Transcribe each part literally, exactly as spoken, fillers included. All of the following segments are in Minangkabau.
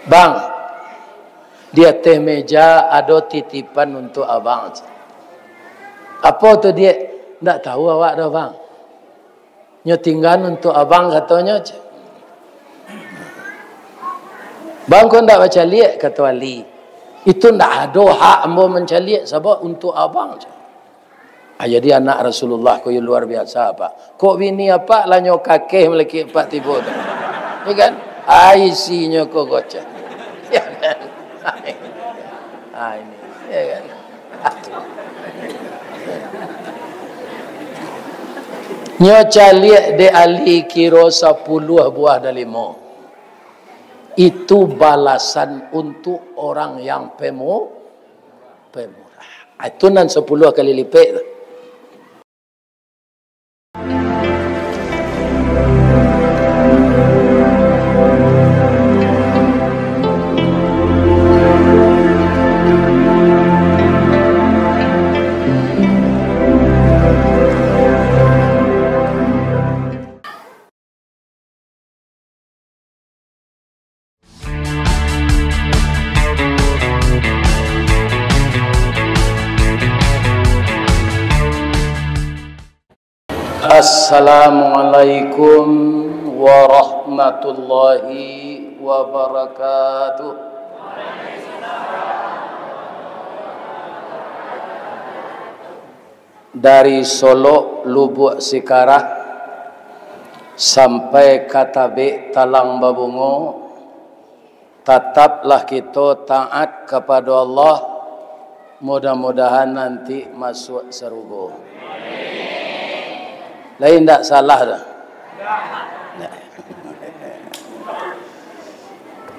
"Bang, di ateh meja ado titipan untuak abang." "Apo tu, Diak?" "Ndak tahu awak doh, Bang. Nyo tinggan untuak abang," katonyo. "Bang, kok ndak bacaliak?" kato Ali. "Itu ndak ado hak ambo mancaliak, sabab untuak abang." Ah, jadi anak Rasulullah ko yo luar biasa, Pak. Kok bini apak lah nyo kakeh malakik apak tibo tu. Ya kan? Ah, isinyo ko gocah. Ya kan? Ah, ini. Ya kan? Nyo caliak dek Ali kiro sapuluah buah dalimo. Itu balasan untuk orang yang pemu-, pemurah. Ah, itu nan sapuluah kali lipek tu. Assalamualaikum warahmatullahi wabarakatuh. Dari Solok Lubuak Sikarah sampai ka Tabek Talang Babungo, tataplah kito taat kapado Allah, mudah-mudahan nanti masuak sarugo. Lai indak salah tu?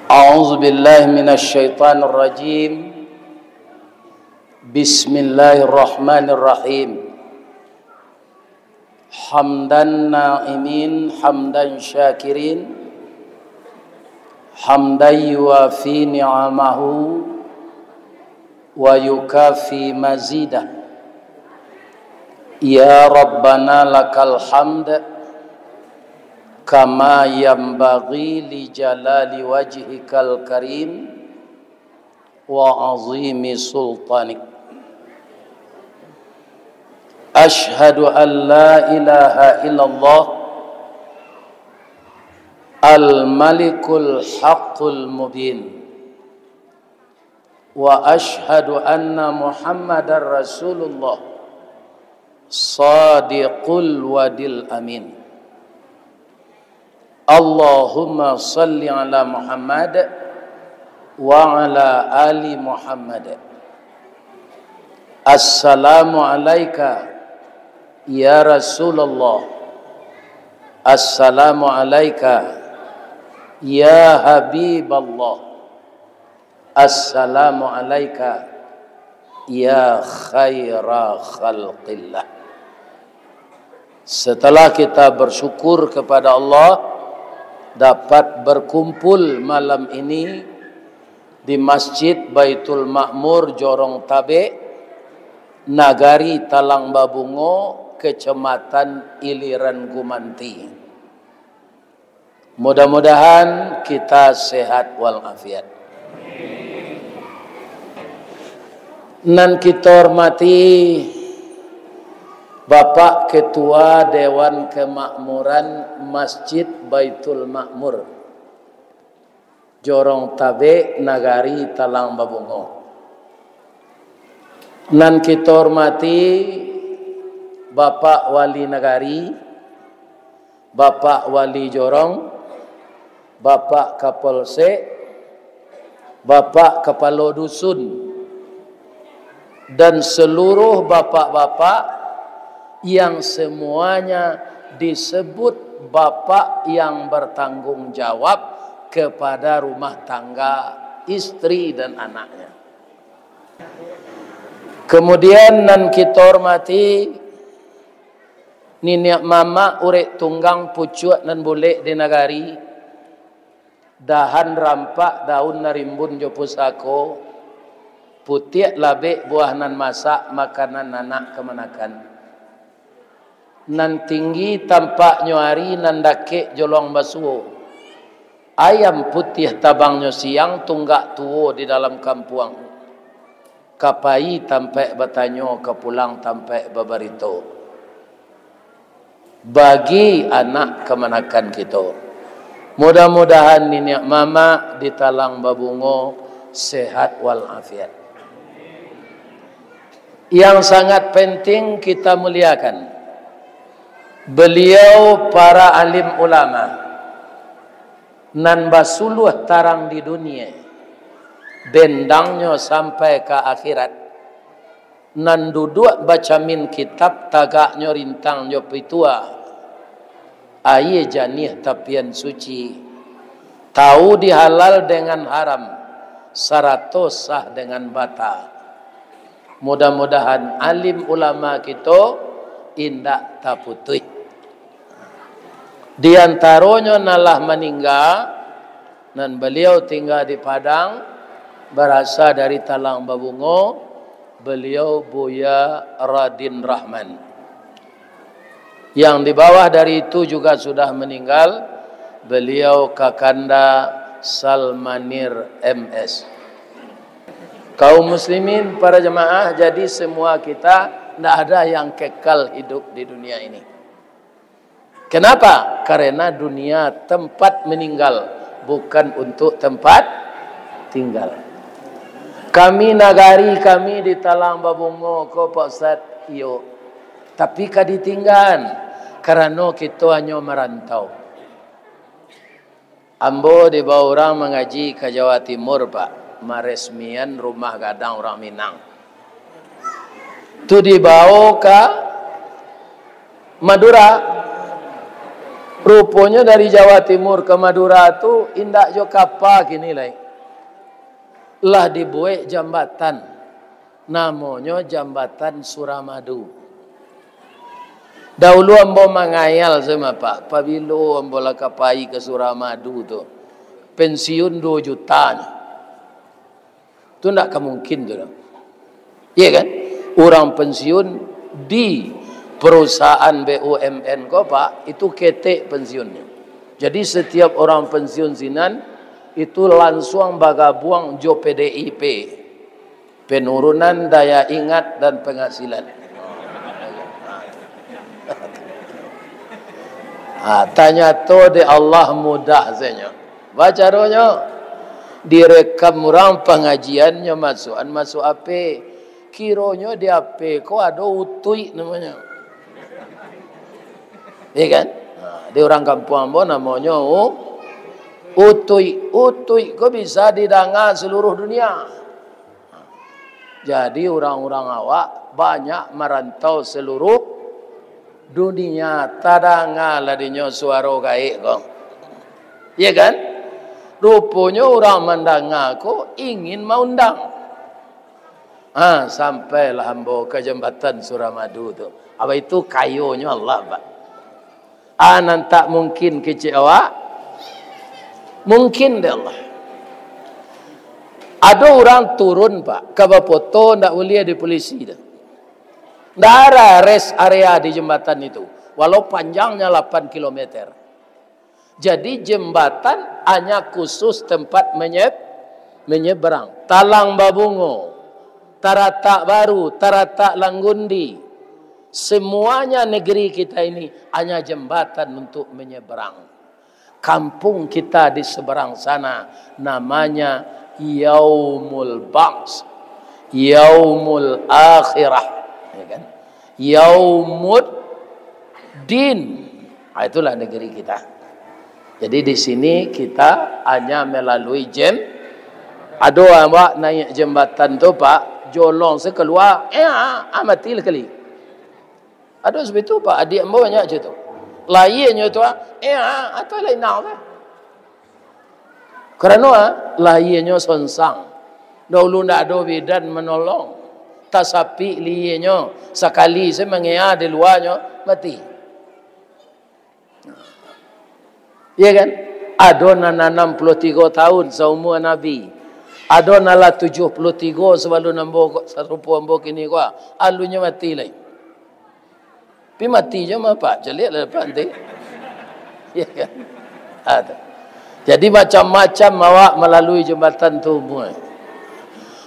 A'udzubillahi minasyaitonirrajim. Bismillahirrahmanirrahim. Hamdan na'imin, hamdan syakirin, hamdan yuwafi ni'amahu, wa yukafi mazidah. Ya Rabbana lakal hamd, kama yanbaghi li jalali wajhikal karim, wa azimi sultanik. Asyhadu an la ilaha illallah al-malikul haqqul mubin. Wa asyhadu anna Muhammadar Rasulullah sadiqul wadil amin. Allahumma salli ala Muhammad wa ala ali Muhammad. Assalamu alaika ya Rasulullah. Assalamu alaika ya Habiballah. Assalamu alaika ya khaira khalqillah. Setelah kita bersyukur kepada Allah, dapat berkumpul malam ini di Masjid Baitul Makmur, Jorong Tabek, Nagari Talang Babungo, Kecamatan Iliran Gumanti. Mudah-mudahan kita sehat walafiat. Nan kito hormati Bapak Ketua Dewan Kemakmuran Masjid Baitul Makmur, Jorong Tabek, Nagari Talang Babungo. Nan kito hormati Bapak Wali Nagari, Bapak Wali Jorong, Bapak Kapolsek, Bapak Kapalo Dusun, dan seluruh bapak-bapak yang semuanya disebut bapak yang bertanggung jawab kepada rumah tangga istri dan anaknya. Kemudian nan kito hormati niniak mamak urek tunggang pucuak nan bulek di nagari, dahan rampak daun nan rimbun jo pusako, putiak labek buah nan masak makanan anak kamanakan. Nan tinggi tampak nyo ari, nan dakek jolong basuo. Ayam putiah tabangnyo siang, tunggak tuo di dalam kampuang. Ka pai tampaik batanyo, ka pulang tampaik babarito. Bagi anak kamanakan kito. Mudah-mudahan niniak mamak di Talang Babungo sehat walafiat. Yang sangat penting kita muliakan, beliau para alim ulama nan basuluah tarang di dunia, bendangnyo sampai ka akhirat, nan duduak bacamin kitab, tagaknyo rintang jo pitua, aia janiah tapian suci, tahu di halal dengan haram, sarato sah dengan bata. Mudah-mudahan alim ulama kito indak taputuih. Di antaronyo nan lah maningga, nan baliau tingga di Padang, barasa dari Talang Babungo, beliau Buya Radin Rahman. Yang di bawah dari itu juga sudah meninggal, beliau Kakanda Salmanir M S. Kaum muslimin, para jemaah, jadi semua kita ndak ada yang kekal hidup di dunia ini. Kenapa? Karena dunia tempat meninggal, bukan untuk tempat tinggal. Kami, nagari kami di Talang Babungo ko, Pak Ustaz, iyo. Tapi ka ditinggaan, karano kito hanyo marantau. Ambo dibawa urang mangaji ka Jawa Timur, Pak, maresmian rumah gadang urang Minang. Tu dibawa ka Madura. Ruponyo dari Jawa Timur ka Madura tu indak jo kapa kini lai. Lah dibuek jambatan, namonyo Jambatan Suramadu. Dahulu ambo mangayal sajo, Pak, pabilo ambo lah ka pai ka Suramadu tu, pensiun duo juta nyo. Tu ndak ka mungkin tu doh. Iya kan? Urang pensiun di perusahaan B U M N ko, Pak, itu ketek pensiunnyo. Jadi, setiap urang pensiun sinan, itu lansuang bagabuang jo P D I P. Penurunan daya ingat dan penghasilan. Ha, tanyato dek Allah mudah sajo. Bacaronyo, direkam urang pangajiannyo masuakan masuak H P. Kironyo di H P ko ado utuik namonyo. Iya kan? Ha, di urang kampuang ambo namonyo u-, utuik. Utuik ko bisa didanga seluruh dunia. Jadi, urang-urang awak banyak marantau seluruh dunia, tadanga lah dinyo suaro gaek ko. Iya kan? Ruponyo urang mandanga ko ingin maundang. Ha, sampailah ambo ka Jambatan Suramadu tu. Apa itu kayonyo Allah, Pak. A nan tak mungkin kecek awak, mungkin dek Allah. Ado urang turun, Pak, ka bapoto, ndak buliah di polisi tu. Ndak ada rest area di jembatan itu, walau panjangnya lapan kilometer. Jadi, jembatan hanya khusus tempat menye-, menyeberang. Talang Babungo, Taratak Baru, Taratak Langgundi, semuanya negeri kita ini hanya jembatan untuk menyeberang. Kampung kita di seberang sana namanya Yaumul Ba'ts, Yaumul Akhirah, ya kan? Yaumud Din. Ah, itulah negeri kita. Jadi, di sini kita hanya melalui jem-, ado awak naik jembatan tu, Pak, jolong sakalua, eh, ah, ah, mati lah kali. Ado sabitu, Pak, adiak ambo banyak je tu. Lahianyo tu, ah, eh, ah, atau lain nang tu. Karano, ah, lahianyo sonsang. Dahulu ndak ado bidan manolong. Tasapik lihianyo, sakali se mangea di luanyo, mati. Iya kan? Ado nan anam puluah tigo tahun saumua Nabi. Ado nan lah tujuah puluah tigo sabalun ambo ko, sarupo ambo kini ko, ah, alunnyo mati lai. Tapi mati jo mah, Pak. Caliak lah, Pak, nanti. Iya kan? Ha, tu. Jadi macam-macam awak malalui jambatan tu umua.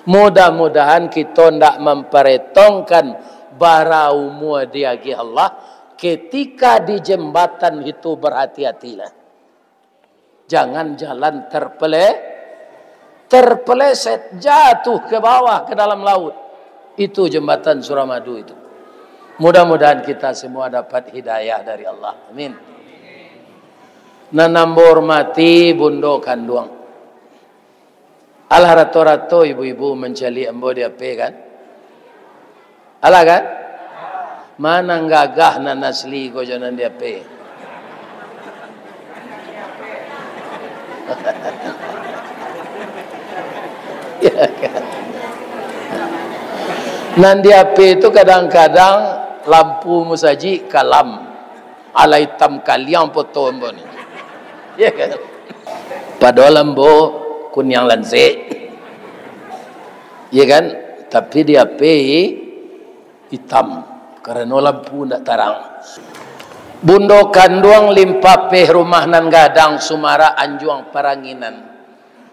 Mudah-mudahan kito ndak mamparetongkan bara umua diagiah Allah, ketika di jambatan itu berhati-hatilah. Jangan jalan terpele-, terpeleset, jatuh ke bawah ke dalam laut. Itu jambatan Suramadu itu. Mudah-mudahan kita semua dapat hidayah dari Allah. Amin. Nan ambo hormati bundo kanduang. Alah rato-rato ibu-ibu mancaliak ambo di H P kan? Alah kan? Ma nan gagah nan asli ko jo nan di H P. Ya kan? Nan di H P tu kadang-kadang lampu musajik kalam. Alah itam kaliang poto ambo ni. Ya kan? Padahal ambo kuniang lansik. Ya kan? Tapi di H P itam karano lampu ndak tarang. Bundo kanduang limpapeh rumah nan gadang sumarak anjuang paranginan.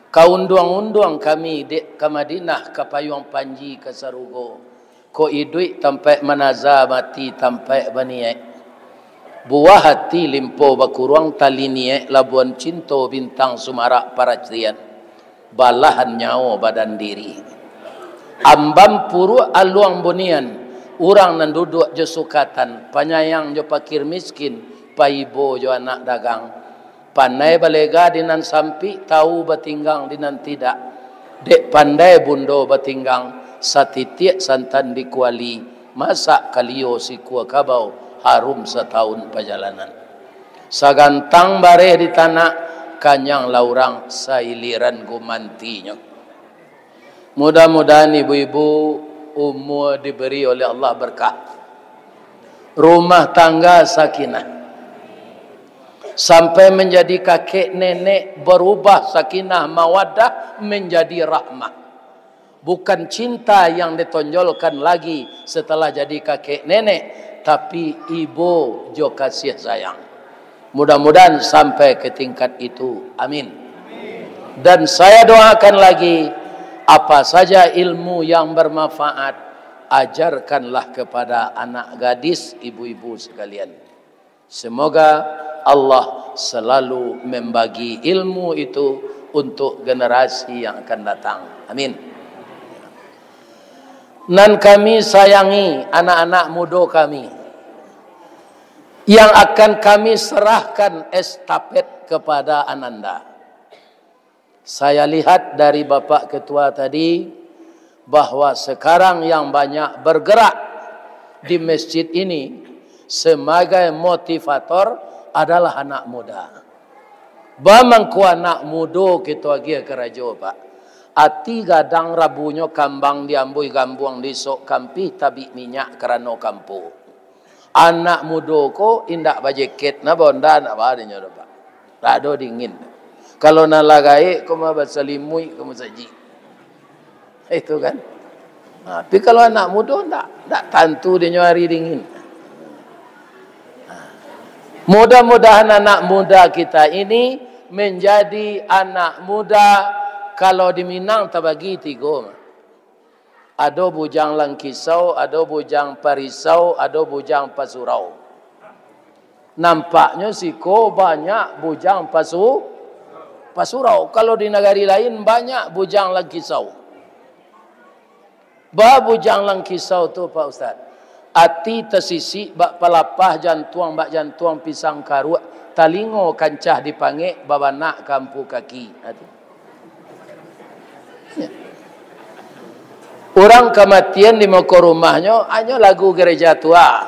Ka unduang-unduang kami dek ka Madinah ka payuang panji ka sarugo. Kok iduik tampaik manaza, mati tampaik baniaik. Buah ati limpo bakuruang tali niaik, labuan cinto bintang sumarak paracian, balahan nyawo badan diri. Amban puruak aluang bunian, urang nan duduak jo sukatan, panyayang jo pakir miskin, paibo jo anak dagang. Pandai balega di nan sampik, tau batinggang di nan tidak. Dek pandai bundo batinggang, satitiak santan di kuali, masak kalio sikua kabau, harum satahun pajalanan. Sagantang bareh di tanak, kanyang lah urang sailiran gumantinyo. Mudah-mudahan ibu-ibu umua diberi oleh Allah berkah. Rumah tangga sakinah. Sampai menjadi kakek nenek berubah sakinah mawaddah menjadi rahmah. Bukan cinta yang ditonjolkan lagi setelah jadi kakek nenek, tapi ibo jo kasih sayang. Mudah-mudahan sampai ke tingkat itu. Amin. Dan saya doakan lagi, apa saja ilmu yang bermanfaat, ajarkanlah kepada anak gadis, ibu-ibu sekalian. Semoga Allah selalu membagi ilmu itu untuk generasi yang akan datang. Amin. Nan kami sayangi anak-anak mudo kami, yang akan kami serahkan estafet kepada ananda. Saya lihat dari Bapak Ketua tadi, bahwa sekarang yang banyak bergerak di masjid ini sebagai motivator adalah anak muda. Bamangko anak mudo kito agiah karajo, Pak. Ati gadang rabunyo kambang diambuih gambuang, di isok kampih tabik minyak karano kampo. Anak mudo ko indak bajeket, nah, bonda nak ba dinyo doh, Pak. Ndak ado dingin. Kalau nan lah gaek ko mah basalimuik ka musajik. Itu kan. Nah, tapi kalau anak mudo ndak, ndak tantu dinyo ari dingin. Nah, mudah-mudahan anak muda kita ini menjadi anak muda, kalau di Minang tabagi tigo mah. Ado bujang langkisau, ado bujang parisau, ado bujang pasurau. Nampaknyo siko banyak bujang pasu-, pasurau. Kalau di nagari lain banyak bujang langkisau. Ba bujang langkisau tu, Pak Ustaz, ati tasisik bak palapah, jantuang bak jantuang pisang karuak, talingo kancah dipangek, babanak ka ampu kaki. Ha, tu. Urang kamatian di muko rumahnyo, hanyo lagu gereja tua.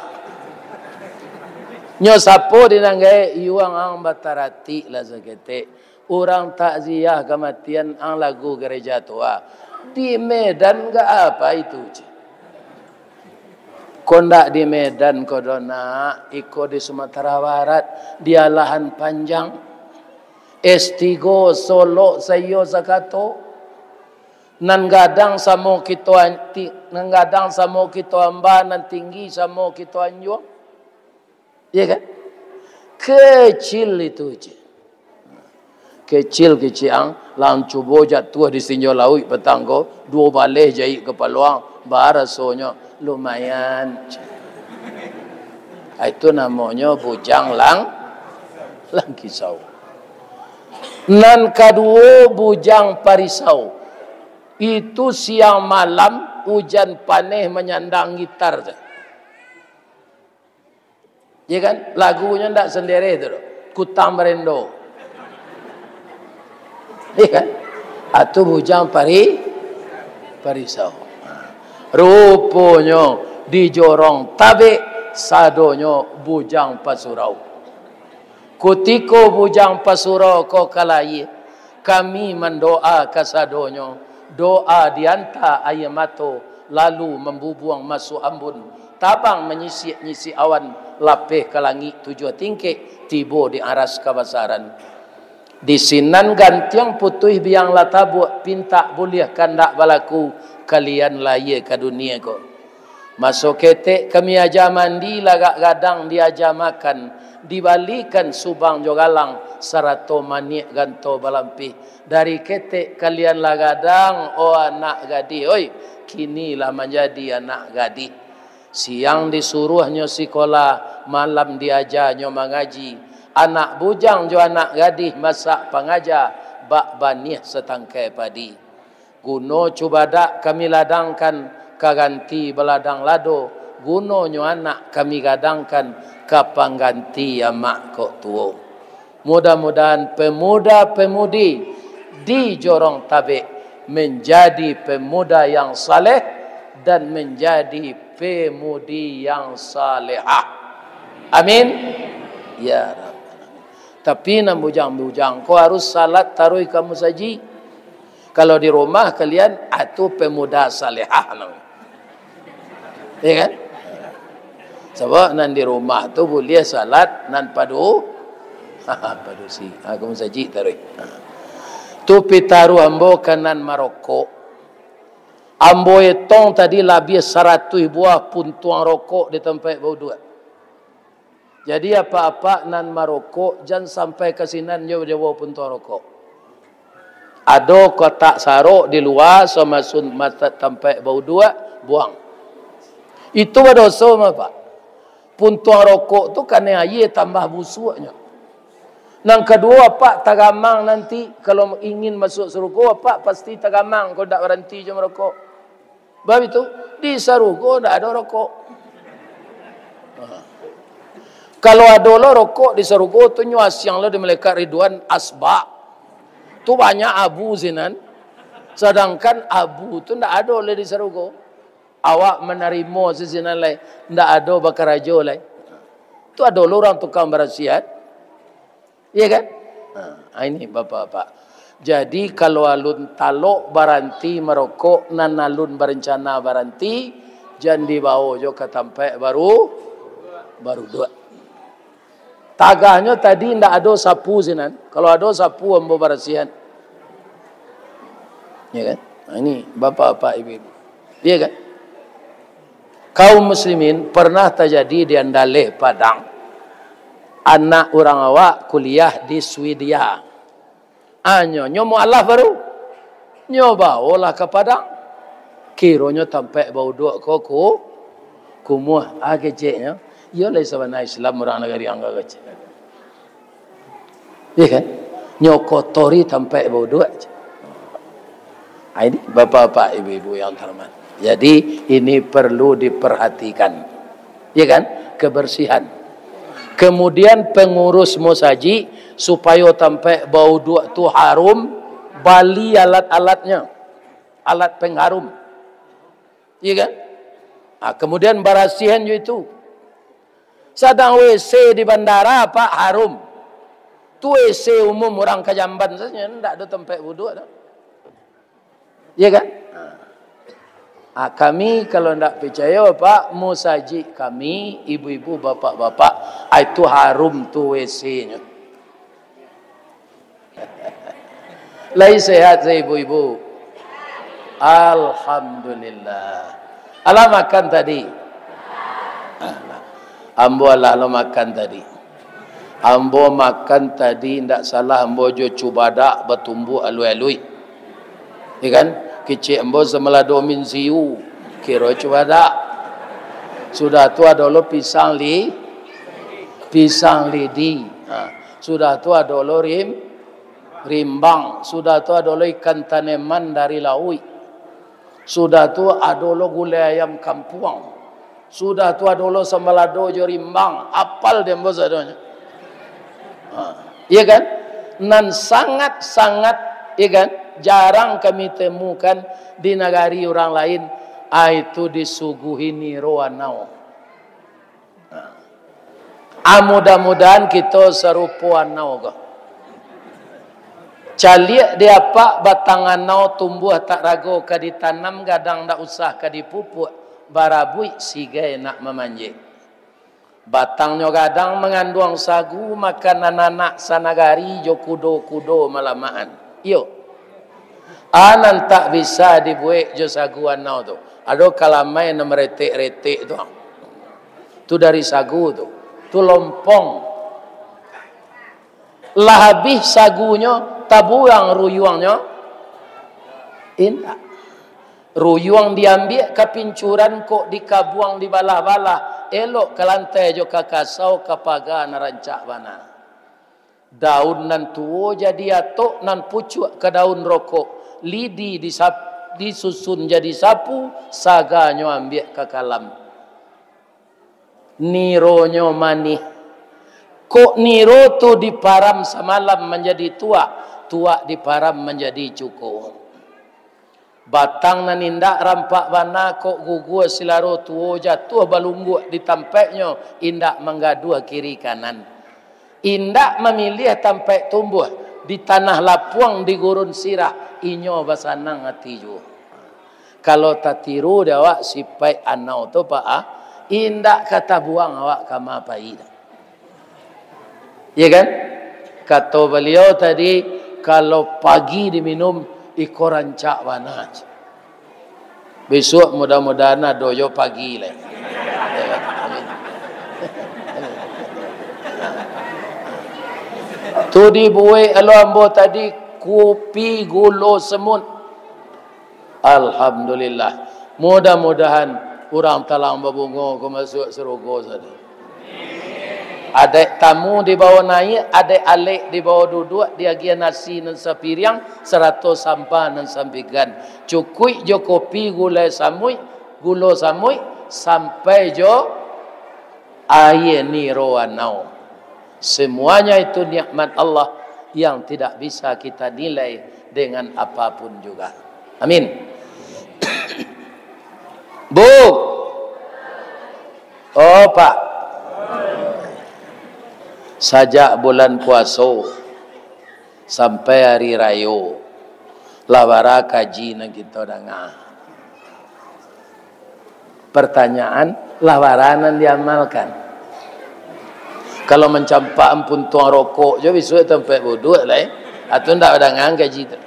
Nyo sapo di nan gaek, "Yuang ang bataratik lah saketek." Urang takziah kamatian, ang lagu gereja tua. Di Medan gak apa itu, cik? Ko ndak di Medan ko doh, nak, iko di Sumatera Barat, di Alahan Panjang. S tigo, Solok, saiyo sakato. Nan gadang samo kito anti-, nan gadang samo kito amba, nan tinggi samo kito anjuang. Iya kan? Kecil itu je. Kecil kecik ang, lang cubo jatuah di sinjo lauik patang ko, duo baleh jahik kapalo ang, barasonyo lumayan. Ah, itu namonyo bujang lang, lang kisau. Nan kaduo, bujang parisau. Itu siang malam ujan paneh manyandang gitar. Ya kan? Lagunyo ndak sendiri tu doh. Kutang Barendo. Ya kan? Atu bujang pari, parisau. Ruponyo di Jorong Tabek sadonyo bujang pasurau. Kutiko bujang pasurau ko ka lahia, kami mandoa kasadonyo, doa dianta aia mato, lalu mambubuang masuak ambun, tabang manyisik-nyisik awan, lapeh ka langik tujuah tingkek, tibo di aras kabasaran. Di sinan gantiang putuih biang lah tabuak, pintak buliah kandak balaku, kalian lahia ka dunia ko. Maso ketek kami aja mandi, lagak gadang diaja makan, dibalikan subang jo galang, sarato maniak ganto balampih. Dari ketek kalian lah gadang, oh anak gadih, oi, kini lah manjadi anak gadih. Siang disuruahnyo sikolah, malam diajanyo mangaji. Anak bujang jo anak gadih masak pangaja, bak baniah satangkai padi. Guno cubadak kami ladangkan, ka ganti baladang lado, gunonyo anak kami gadangkan, ka pangganti amak kok tuo. Mudah-mudahan pemuda-pemudi di Jorong Tabek menjadi pemuda yang saleh dan menjadi pemudi yang salehah. Amin. Ya Rabbal Alamin. Tapi nan bujang-bujang ko harus salat taruih ka musajik. Kalau di rumah kalian, ah, tu pemuda salehah namanya. Ya kan? Sabab nan di rumah tu buliah salat nan padu, padusi. Ha, ka musajik taruih. Ha. Tu pitaruah ambo ka nan marokok. Ambo etong tadi labiah saratuih buah puntuang rokok di tampek bauduak. Jadi, apak-apak nan marokok, jan sampai ka sinan jo dibawa puntuang rokok. Ado kotak sarok di lua, samasun masa tampek bauduak, buang. Itu badoso mah, Pak. Puntuang rokok tu kanai aia tambah busuaknyo. Nan kaduo, apak tagamang nanti, kalau ingin masuak sarugo, apak pasti tagamang kalau dak baranti jo marokok. Bab itu, di sarugo ndak ado rokok. Ha. Kalau ado lo rokok di sarugo tu, nyo asiang lo di malaikat Ridwan, asbak. Tu banyak abu sinan. Sadangkan abu tu ndak ado lai di sarugo. Awak manarimo sinan lai, ndak ado bakarajo lai. Tu ado lo urang tukang barasiahan. Iya kan? Nah, ini bapak-bapak. Jadi, kalau alun talok baranti marokok, nan alun barencana baranti, jan dibawo jo ka tampek baru, baruduak. Tagahnyo tadi ndak ado sapu sinan. Kalau ado sapu, ambo barasiahan. Ya kan? Nah, ini bapak-bapak, ibu-ibu. Iya kan? Kaum muslimin, pernah tajadi di Andaleh, Padang, anak urang awak kuliah di Swedia. Anyo, nyo mualaf baru, nyo bawolah ka Padang. Kironyo tampek bauduak ko ku-, kumuah, ah, keceknyo. Iyo lai sabana Islam urang nagari angga kecek. Iya kan? Nyo kotori tampek bauduak. Ah, ini bapak-bapak, ibu-ibu yang terhormat. Jadi, ini perlu diperhatikan. Iya kan? Kebersihan. Kemudian pengurus musajik, supayo tampek bauduak tu harum, bali alat-alatnyo. Alat pengharum. Iya kan? Ah, kemudian barasihan jo itu. Sadang W C di bandara, Pak, harum. Tu W C umum urang ka jamban sajo, ndak ado tampek wuduak tu. Iya kan? Ah, kami kalau ndak picayo, Pak, musajik kami, ibu-ibu, bapak-bapak, ah, itu harum tu W C-nyo. Lai sehat sa ibu-ibu? Alhamdulillah. Alah makan tadi? Alah. Ambo alah lo makan tadi. Ambo makan tadi, ndak salah ambo jo cubadak batumbuah alui-alui. Ya kan? Kecek ambo samalado minsiu, kiro cubadak. Sudah tu ado lo pisang li-, pisang lidi. Ha. Sudah tu ado lo rim-, rimbang. Sudah tu ado lo ikan taneman dari lauik. Sudah tu ado lo gulai ayam kampuang. Sudah tu ado lo sambalado jo rimbang. Apal dek ambo sadonyo. Ha. Iya kan? Nan sangat-sangat, iya kan? Jarang kami temukan di nagari urang lain, ah, itu disuguhi niro anau. Ah, mudah-mudahan kito sarupo anau ko. Caliak di apak batang anau tumbuah tak rago ka ditanam, gadang ndak usah ka dipupuak, barabuik sigai nak mamanjek. Batangnyo gadang manganduang sagu, makan anak-anak sanagari jo kudo-kudo malamakan. Iyo. A nan tak bisa dibuek jo sagu anau tu. Ado kalamai nan maretek-retek tu. Tu dari sagu tu. Tu lompong. Lah abih sagunyo, tabuang ruyuangnyo? Indak. Ruyuang diambiak ka pincuran, kok dikabuang dibalah-balah, elok ka lantai jo ka kasau, ka paga nan rancak bana. Daun nan tuo jadi atok, nan pucuak ka daun rokok, lidi disap-, disusun jadi sapu, saganyo ambiak ka kalam. Nironyo manih. Kok niro tu diparam samalam manjadi tuak, tuak diparam manjadi cuko. Batang nan indak rampak bana, kok gugua silaro tuo, jatuah balungguak di tampaiknyo, indak manggaduah kiri kanan. Indak mamiliah tampaik tumbuah, di tanah lapuang, di gurun sirah, inyo basanang ati juo. Kalau tatiru dek awak sipaik anau tu, Pak, ah, indak ka tabuang awak ka ma pai doh. Iya kan? Kato baliau tadi, kalau pagi diminum, iko rancak bana. Bisuak mudah-mudahan ado jo pagi lai. Tu dibuek alo ambo tadi, kupi gulo semut. Alhamdulillah. Mudah-mudahan urang Talang Babungo ko masuak sarugo sadonyo. Adaik tamu dibawo naiak, adaik alek dibawo duduak, diagiah nasi nan sapiriang, sarato sampah nan sampinggan. Cukuik jo kopi gulai samuik, gulo samuik, sampai jo aia niro anau. Semuanya itu nikmat Allah yang tidak bisa kita nilai dengan apapun juga. Amin. Bu. Oh, Pak. Sajak bulan puaso sampai hari rayo, lah bara kaji nan kito danga. Pertanyaan, lah bara nan diamalkan? Kalau mancampak puntuang rokok jo bisuak tampaik buduak lai, eh. Atau ndak badangan kaji tu.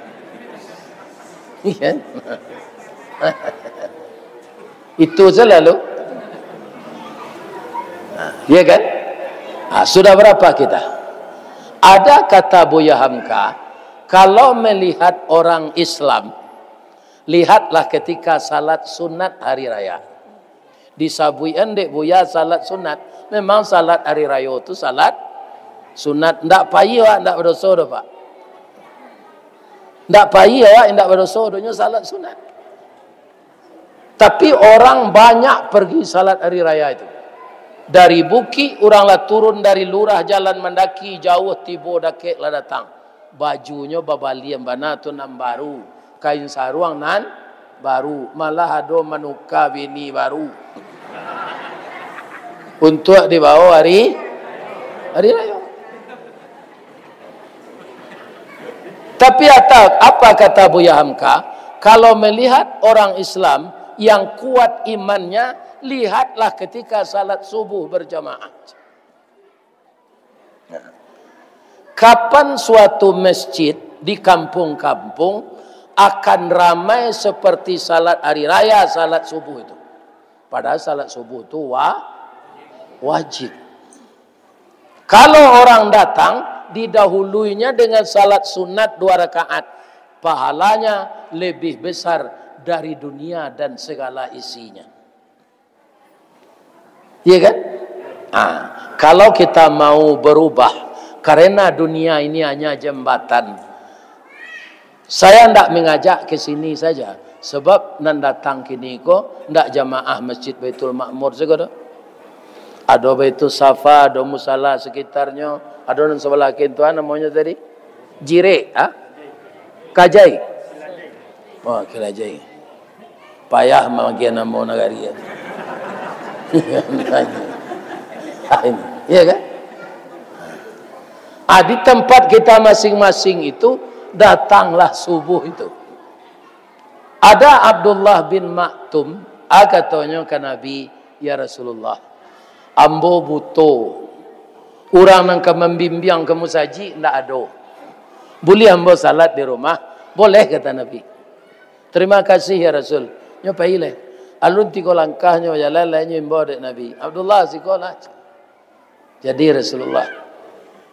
Iya kan? Itu selalu. Nah, iya kan? Nah, sudah berapa kita? Ada kata Buya Hamka, kalau melihat orang Islam, lihatlah ketika salat sunat hari raya. Disabuikan dek Buya salat sunat. Memang salat hari rayo tu salat sunat. Ndak pai awak, ndak badoso doh, Pak. Ndak pai awak, ndak badoso doh, nyo salat sunat. Tapi orang banyak pergi salat hari raya itu. Dari bukik, urang lah turun dari lurah, jalan mandaki, jauah tibo, dakek lah datang. Bajunyo babalian bana tu nan baru, kain saruang nan baru, malah ado manuka bini baru. Untuak dibawo hari, hari rayo. Tapi ata-, apa kata Buya Hamka? Kalau melihat orang Islam yang kuat imannya, lihatlah ketika salat subuh berjamaah. Kapan suatu masjid di kampung-kampung akan ramai seperti salat hari raya, salat subuh itu? Padahal salat subuh tu wa-, wajib. Kalau orang datang, didahuluinya dengan salat sunat dua rakaat, pahalanya lebih besar dari dunia dan segala isinya. Iya kan? Ah, kalau kita mau berubah, karena dunia ini hanya jembatan. Saya ndak mengajak ke sini saja, sebab nan datang kini ko ndak jamaah Masjid Baitul Makmur sajo doh. Ado Baitul Safa, ado musala sekitarnyo, ado nan sebelah kiri tu, ah, namonyo tadi? Jirek, ah? Kajai. Oh, Kajai. Payah magiah namo nagari. Iya kan? Ah, di tempat kita masing-masing itu, datanglah subuh itu. Ada Abdullah bin Maktum, ah, katonyo ka Nabi, "Ya Rasulullah, ambo buto. Urang nan ka mambimbiang ka musajik ndak ado. Buliah ambo salat di rumah?" "Boleh," kata Nabi. "Terima kasih, ya Rasul." Nyo pai lai. Alun tigo langkah nyo bajalan, lai nyo imbau dek Nabi, "Abdullah, siko lah." Jadi Rasulullah,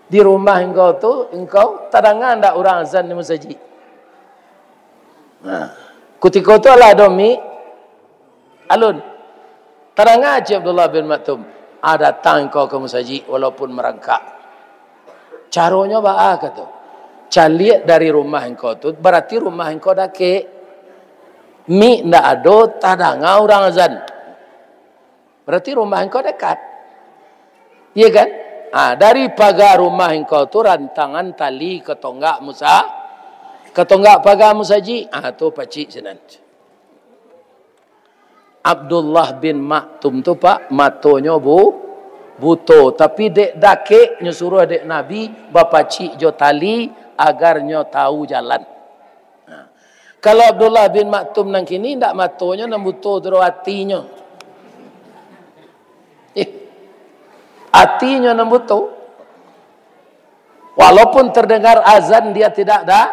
di rumah engkau tu, engkau tadanga ndak urang azan di musajik? Nah, kutiko tu alah ado mik, alun. Tadanga cek Abdullah bin Maktum, "Ah, datang engkau ka musajik walaupun marangkak." Caronyo baa kato? Caliak dari rumah engkau tu, berarti rumah engkau dakek. Mik ndak ado, tadanga urang azan. Berarti rumah engkau dekat. Iya kan? Ah, dari paga rumah engkau tu rantangan tali ka tonggak musa-, ka tonggak paga musajik. Ah, tu pacik sinan. Abdullah bin Maktum tu, Pak, matonyo bu-, buto, tapi dek dakek nyo suruah dek Nabi bapacik jo tali agar nyo tahu jalan. Nah, kalau Abdullah bin Maktum nan kini, ndak matonyo nan buto tu doh, atinyo. Eh, atinyo nan buto. Walaupun terdengar azan, dia tidak da-,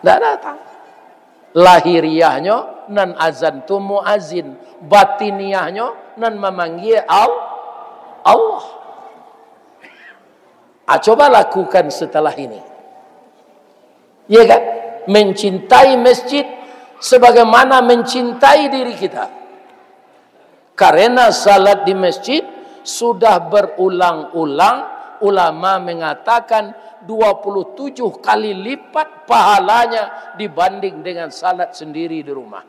tidak datang. Lahiriahnyo nan azan tu muazin, batiniahnyo nan mamanggia Al-, Allah. Ah, coba lakukan setelah ini. Iya kan? Mencintai masjid sebagaimana mencintai diri kita. Karena salat di masjid sudah berulang-ulang ulama mengatakan dua puluh tujuh kali lipat pahalanya dibanding dengan salat sendiri di rumah.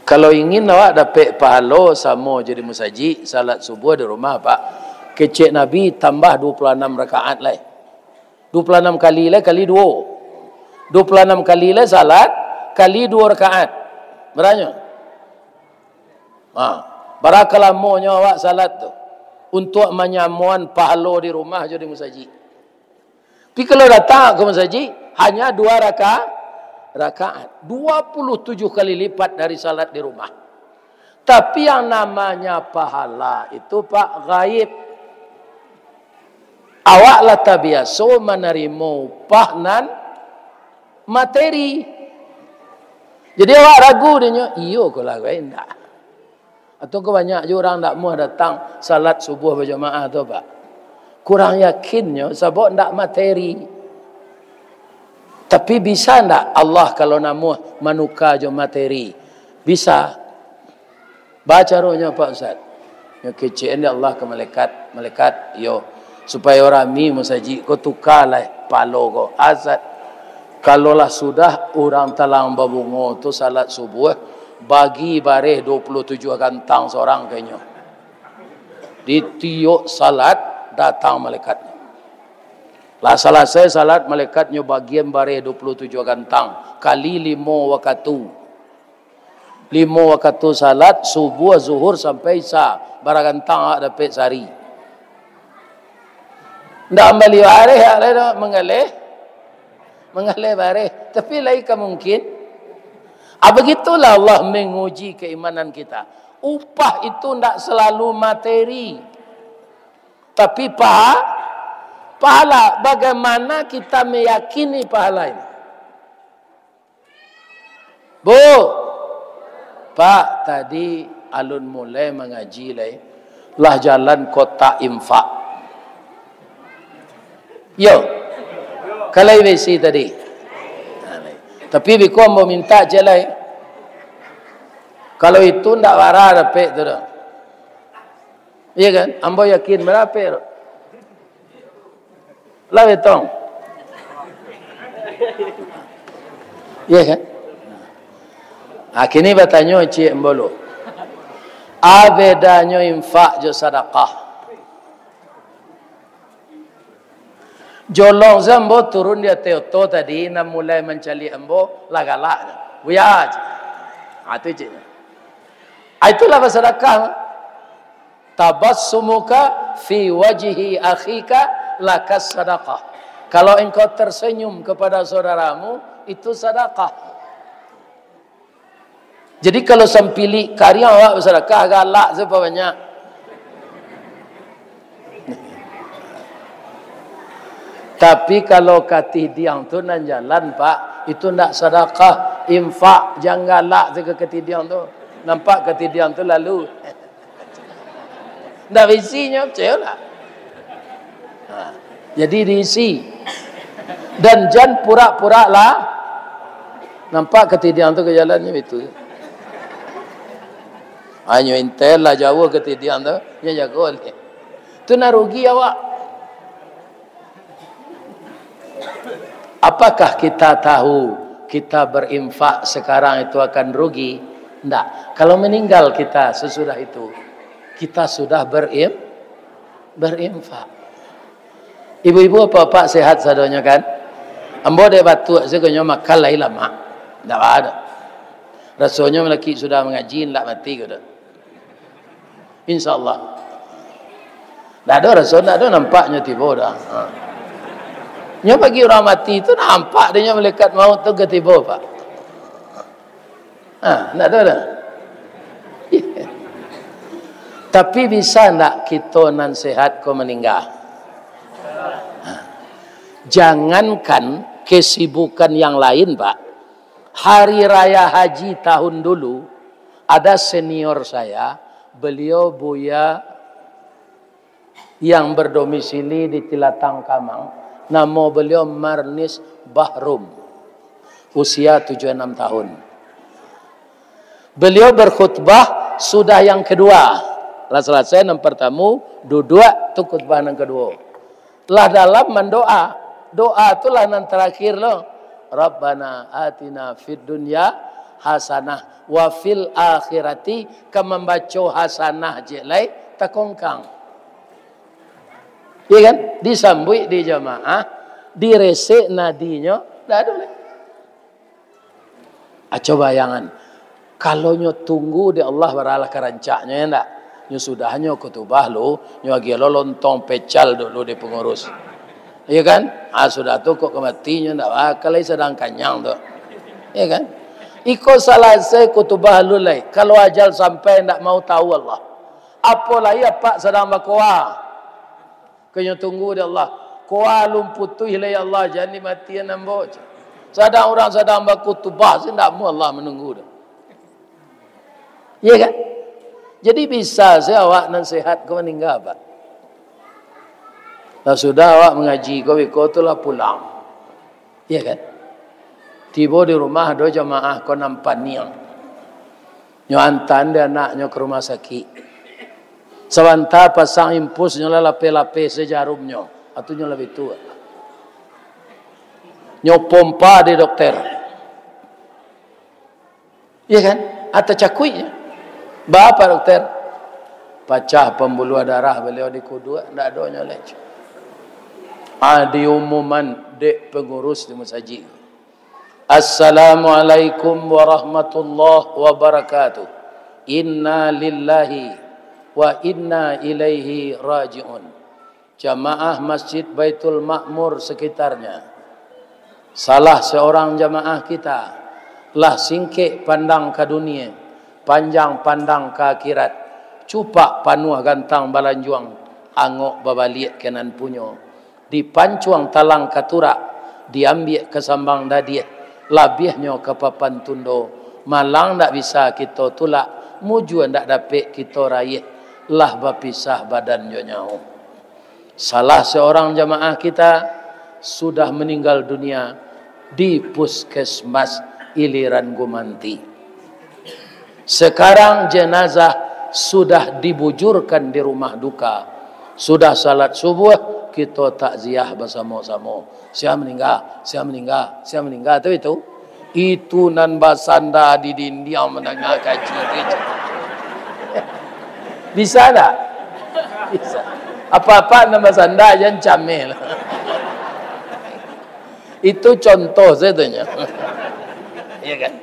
Kalau ingin awak dapek pahalo samo jo di musajik, salat subuah di rumah, Pak. Kecek Nabi tambah dua puluh anam rakaat lai. Dua puluh anam kali lai kali duo. Dua puluh anam kali lai salat kali duo rakaat. Baranyo? Ha, bara ka lamonyo awak salat tu? Untuak manyamoan pahalo di rumah jo di musajik. Tapi kalau datang ka musajik, hanya dua raka-, rakaat. Dua puluh tujuh kali lipat dari salat di rumah. Tapi yang namanya pahala itu, Pak, gaib. Awak lah tabiaso manarimo upah nan materi. Jadi awak ragu dinyo, iyo ko lah gaib ndak? Atau ko banyak jo urang ndak muah datang salat subuah bajamaah tu, Pak? Kurang yakinnyo sabab ndak materi. Tapi bisa ndak Allah kalau namuah manuka jo materi? Bisa. Ba caronyo, Pak Ustaz? Nyo kecek dek Allah ka malaikat, "Malaikat, yo, supayo rami musajik ko, tuka lah palo ko." Azat. Kalau lah sudah urang talang babungo tu salat subuah, bagi bareh dua puluh tujuah gantang sorang ka inyo. Di tiok salat, datang malaikat. Lah salasai salat, malaikat nyo bagian bareh dua puluh tujuah gantang, kali limo wakatu. Limo wakatu salat, subuah, zuhur, sampai isya, bara gantang awak dapek sahari. Ndak mambali bareh, awak lai doh, manggaleh. Manggaleh bareh. Tapi lai ka mungkin. Ah, begitulah Allah menguji keimanan kita. Upah itu ndak selalu materi. Tapi pa-, pahala, bagaimana kita meyakini pahala ini? Bu, Pak, tadi Alun mulai mangaji lai, lah jalan kotak infak. Yo, ka lai baisi tadi. Nah, lai. Tapi biko ambo mintak ciek lai. Kalau itu ndak bara dapek tu doh. Iya kan? Ambo yakin bara dapek tu. Lah betong. Iya kan? Ah, kini batanyo ciek ambo lu. A bedanyo infak jo sadakah? Jolong se ambo turun di ateh oto tadi, nan mulai mancaliak ambo, lah galak. Buya, cek. Ah, tu cek. Ah, itulah basadakah. Tabassumuka fi wajhi akhika laka sadakah. Kalau engkau tersenyum kepada saudaramu, itu sadakah. Jadi, kalau sampilik kariang awak basadakah, galak se banyak. Tapi, kalau katidiang tu nan jalan, Pak, itu ndak sadakah, infak, jan galak se ka katidiang tu. Nampak katidiang tu lalu. Ndak baisinyo, picayolah. Ha, jadi diisi. Dan jan purak-purak lah. Nampak katidiang tu ka jalannyo itu. Hanyo intel lah jauah katidiang tu, nyo jago leh. Tu nan rugi awak. Apakah kita tahu kita berinfak sekarang itu akan rugi? Ndak. Kalau meninggal kita sesudah itu, kita sudah berim-, berinfak. Ibu-ibu, bapak-bapak sehat sadonyo kan? Ambo dek batuak sajo nyo makan lai lamak. Ndak ada. Rasonyo laki sudah mangaji, ndak mati ko doh. Insya Allah. Ndak ado raso, ndak ado nampak nyo tibo doh. Ha. Nyo bagi urang mati tu nampak dek nyo malaikat maut tu ka tibo, Pak. Ha, ndak ado doh. Tapi bisa ndak kito nan sehat ko maningga? Ha. Jangankan kesibukan yang lain, Pak. Hari Raya Haji tahun dulu, ada senior saya, beliau Buya yang berdomisili di Tilatang Kamang, namo beliau Marnis Bahrum, usia tujuh enam tahun. Beliau berkhutbah sudah yang kedua. Lah selesai nan pertama, duduak tu khutbah nan kedua. Lah dalam mandoa. Doa tu lah nan terakhir lo. "Rabbana atina fid dunya hasanah wa fil akhirati," ka mambaco hasanah je lai takongkang. Iya kan? Disambuik di jamaah, diresek nadinyo, ndak ado lai. Ah, coba bayangan. Kalau nyo tunggu di Allah, baralah karancaknyo, ya ndak? Nyo sudahnyo khutubah lu, nyo agiah lo lontong pecal dulu di pengurus. Iya kan? Ah, sudah tu kok ka mati nyo ndak bakal lai sadang kanyang tu. Iya kan? Iko salasai khutubah lu lai. Kalau ajal sampai ndak mau tahu Allah. Apo lai apak sadang bakoa. Kanyo tunggu di Allah. Koa alun putuih lai Allah, jan dimatian ambo. Sadang urang sadang bakutubah, se ndak amuah Allah manunggu tu. Iya kan? Jadi bisa se awak nan sehat ko maningga, Pak. Lah sudah awak mangaji ko, beko tu lah pulang. Iya kan? Tibo di rumah, ado jamaah ko nan paniang. Nyo antaan dek anaknyo ka rumah sakik. Sabanta pasang impus, nyo lah lapeh-lapeh se jarumnyo. Atu nyo lah bitu. Nyo pompa dek dokter. Iya kan? Ata cakuiknyo. Ba, Pak Dokter? Pacah pambuluah darah baliau di kuduak, ndak ado nyo lai. Ah, diumuman dek pengurus di masajik. "Assalamualaikum warahmatullahi wabarakatuh. Inna lillahi wa inna ilaihi raji'un." Jamaah Masjid Baitul Makmur sekitarnya. Salah seorang jamaah kita lah singkek pandang ka dunia, panjang pandang ka akhirat, cupak panuah gantang balanjuang, angok babaliak ka nan punyo, dipancuang talang ka turak, diambiak ka sambang dadiah, labiahnyo ka papan tundo, malang ndak bisa kito tulak, Mujua ndak dapek kito raiah, lah bapisah badan jo nyawo. Salah seorang jamaah kita sudah meninggal dunia di Puskesmas Iliran Gumanti. Sekarang jenazah sudah dibujurkan di rumah duka. Sudah salat subuh, kito takziah basamo-samo. Sia maningga, sia maningga, sia maningga, tu itu. Itu nan basanda di dindiang mandanga kaji tu. Bisa tak? Bisa. Apa-apa nan basanda jan cameh lah. Itu contoh sajo nyo. Ya kan?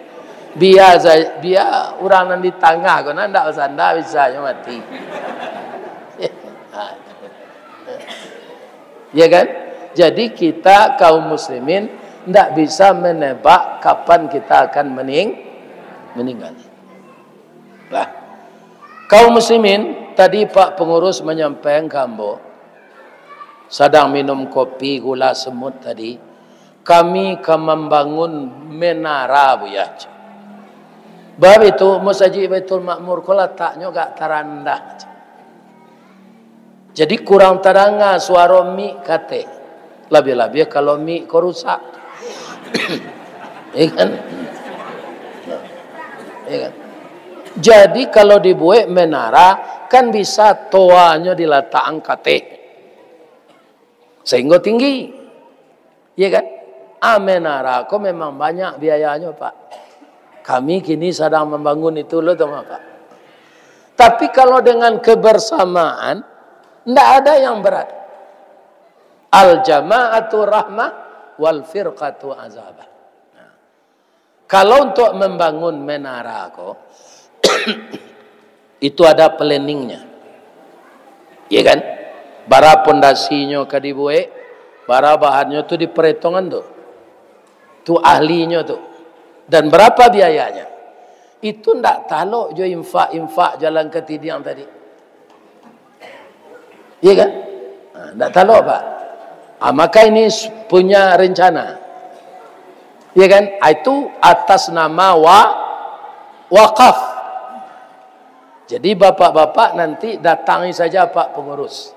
Bia sa-, bia urang nan di tangah ko nan ndak basanda bisa nyo mati. Ha. Ya kan? Jadi kita kaum muslimin ndak bisa menebak kapan kita akan mening-, meninggal. Lah. Kaum muslimin, tadi Pak Pengurus manyampaikan ka ambo, sadang minum kopi gula semut tadi, kami ka mambangun menara, Buya. Bab itu, Masajik Baitul Makmur ko lataknyo agak tarandah. Jadi, kurang tadanga suaro mik kateh. Labiah-labiah kalau mik ko rusak. Ya kan? Ya kan? Jadi, kalau dibuek menara, kan bisa toanyo dilatakan kateh. Sehingga tinggi. Iya kan? Ah, menara ko memang banyak biayanyo, Pak. Kami kini sadang mambangun itu lo, tu, Pak. Tapi kalau dengan kebersamaan, ndak ada yang berat. Al-jama'atu rahmah wal firqatu azabah. Nah, kalau untuk membangun menara ko, itu ada planningnya. Iya kan? Bara pondasinyo ka dibuek, bara bahannyo tu diperhitungan tu. Tu ahlinyo tu. Dan berapa biayanya? Itu ndak talok jo infak-infak jalan katidiang tadi. Iya kan? Ha, ndak talok, Pak. Ha, maka ini s-, punya rencana. Iya kan? Ha, itu atas nama wa-, wakaf. Jadi, bapak-bapak nanti datangi saja Pak Pengurus.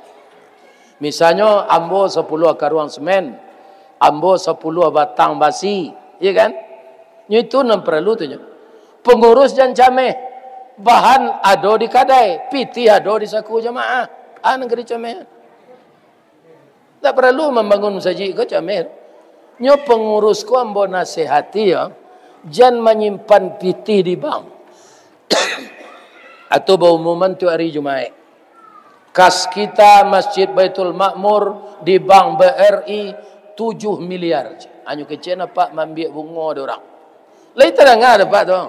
Misalnyo, ambo sapuluah karuang semen, ambo sapuluah batang basi, iya kan? Nyo itu nan paralu tu nyo. Pengurus jan cameh, bahan ado di kadai, pitih ado di saku jamaah. Ah, nan ka dicameh. Ndak paralu mambangun masajik ko cameh. Nyo pengurus ko ambo nasihati yo, jan manyimpan pitih di bank. Atau baumuman tu ari Jumaik. Kas kita Masjid Baitul Makmur di Bank B R I tujuh miliar. Hanyo kecek nampak mambiak bungo dek urang. Lai tadanga dek Apak tu?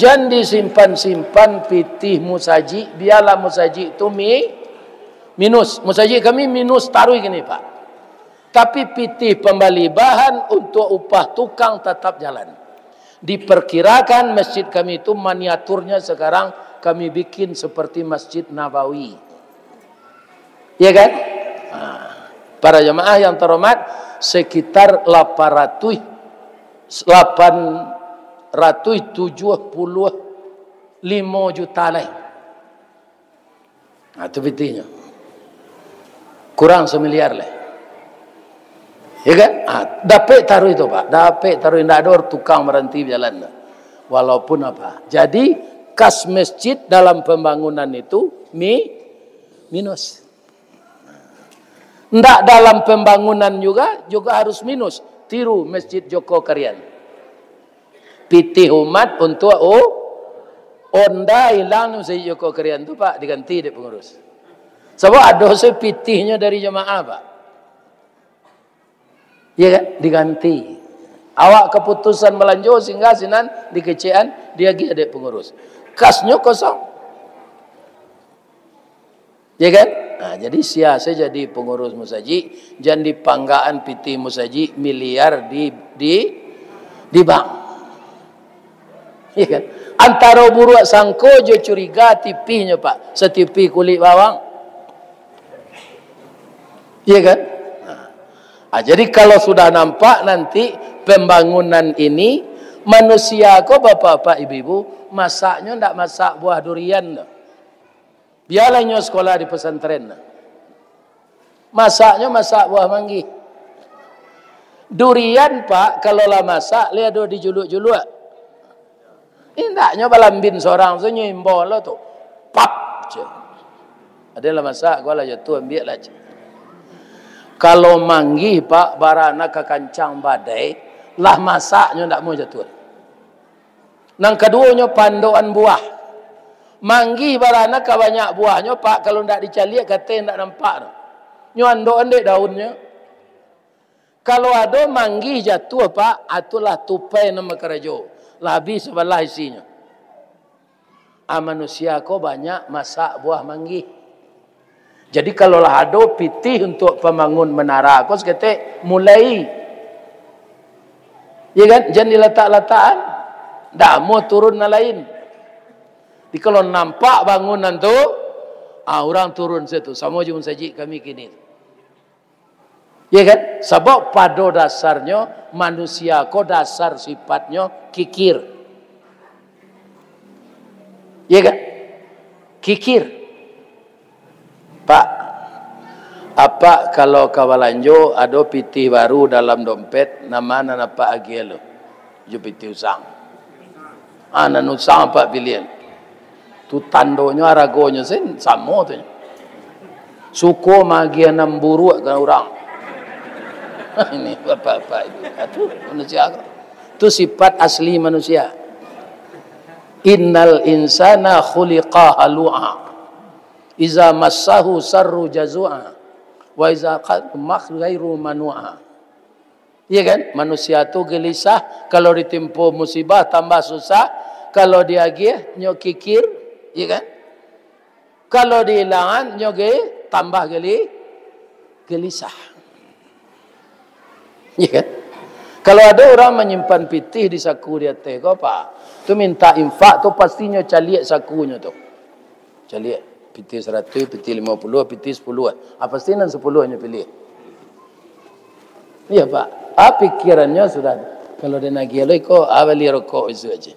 Jan disimpan-simpan pitih musajik, bialah musajik tu mi-, minus. Musajik kami minus taruih kini, Pak. Tapi pitih pambali bahan untuak upah tukang tatap jalan. Diperkirakan masjid kami itu miniaturnya sekarang kami bikin seperti Masjid Nabawi. Iya kan? Ha. Para jamaah yang terhormat, sekitar lapan ratus, lapan ratus tujuh puluh limo juta lai. Nah, tu pitihnyo. Kurang samiliar lai. Ya kan? Ah, dapek taruih tu, Pak. Dapek taruih, ndak ado tukang baranti bajalan tu. Walaupun apa. Jadi, kas masjid dalam pembangunan itu mi-, minus. Ndak dalam pembangunan juga, juga harus minus. Tiru Masjid Joko Karian. Pitih umat untuak u-, onda ilang di Masjid Joko Karian tu, Pak, diganti dek pengurus. Sabab ado se pitihnyo dari jamaah, Pak. Iya kan? Diganti. Awak kaputusan balanjo singgah sinan dikecekan, diagiah dek pengurus. Kasnyo kosong. Ya kan? Nah, jadi sia se jadi pengurus musajik, jan dipanggaan pitih musajik miliar di, di, di bank. Ya kan? Antaro buruak sangko jo curiga tipihnyo, Pak. Satipih kulik bawang. Ya kan? Nah. Ah, jadi kalau sudah nampak nanti pembangunan ini Manusia ko, bapak-bapak, ibu-ibu, masaknyo ndak masak buah durian tu. Bialah inyo sekolah di pesantren tu. Masaknyo masak buah manggih. Durian, Pak, kalau lah masak, lai ado dijuluak-juluak. Indaknyo balambin sorang tu, nyo imbau lo tu. Pap, cek. Ado lah masak, ko lah jatuah, ambiak lah, cek. Kalau manggih, Pak, barana ka kancang badai, lah masaknyo ndak mau jatuah. Nan kaduonyo, pandokan buah. Manggih barana ka banyak buahnyo, Pak, kalau ndak dicaliak, kato ndak nampak tu. Nyo andokan dek daunnyo. Kalau ado manggih jatuah, Pak, ah, tu lah tupai nan bakarajo. Lah abih sabalah isinyo. Ah, manusia ko banyak masak buah manggih. Jadi, kalau lah ado pitih untuak pambangun menara ko saketek, mulai. Ya kan? Jan dilatak-latakan. Ndak amuah turun nan lain. Jadi, kalau nampak bangunan tu, ah, urang turun situ. Samo jo musajik kami kini. Ya kan? Sabab pado dasarnyo, manusia ko dasar sifatnyo kikir. Ya kan? Kikir. Pak, apak kalau ka balanjo, ado pitih baru dalam dompet, nan ma nan apak agiah lo? Jo pitih usang. Ah, nan usang apak piliah. Tu tandonyo, aragonyo sen-, samo tu. Suko magiah nan buruak ka urang. Ini bapak-bapak ibu. Ah, tu manusia ko. Tu sifat asli manusia. Innal insana khuliqa halu'a. Iza massahu syarru jazu'a. Wa iza qad-, makh ghairu manu'a. Iya kan? Manusia tu gelisah, kalau ditimpo musibah tambah susah, kalau diagiah nyo kikir, iya kan? Kalau diilangan nyo ge tambah geli-, gelisah. Iya kan? Kalau ado urang manyimpan pitih di saku di ateh ko, Pak, tu minta infak tu, pastinyo caliak sakunyo tu. Caliak, pitih saratuih, pitih limo puluah, pitih sapuluah. Ah, pasti nan sapuluah nyo piliah. Iya, Pak. Ah, pikirannyo sudah, kalau den agiah lo iko, ah, bali rokok isuak aja.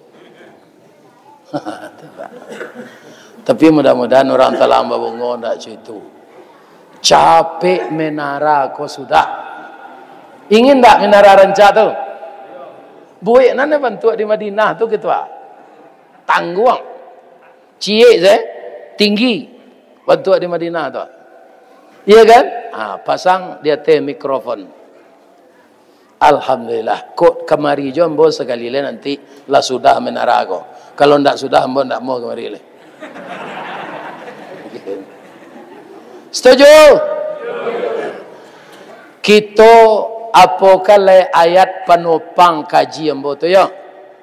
Tu, Pak. Tapi mudah-mudahan urang Talang Babungo ndak co itu. Capek menara ko sudah. Ingin ndak menara rancak tu? Buek nan bantuak di Madinah tu, gitu, ah. Tangguang. Ciek se, tinggi. Bantuak di Madinah tu. Iya kan? Ha, pasang di ateh mikrofon. Alhamdulillah. Kok kamari jo ambo sakali lai nanti lah sudah menara ko. Kalau ndak sudah, ambo ndak mau kamari lai. Setuju? Kito apokan lai ayat panupang kaji ambo tu, yo.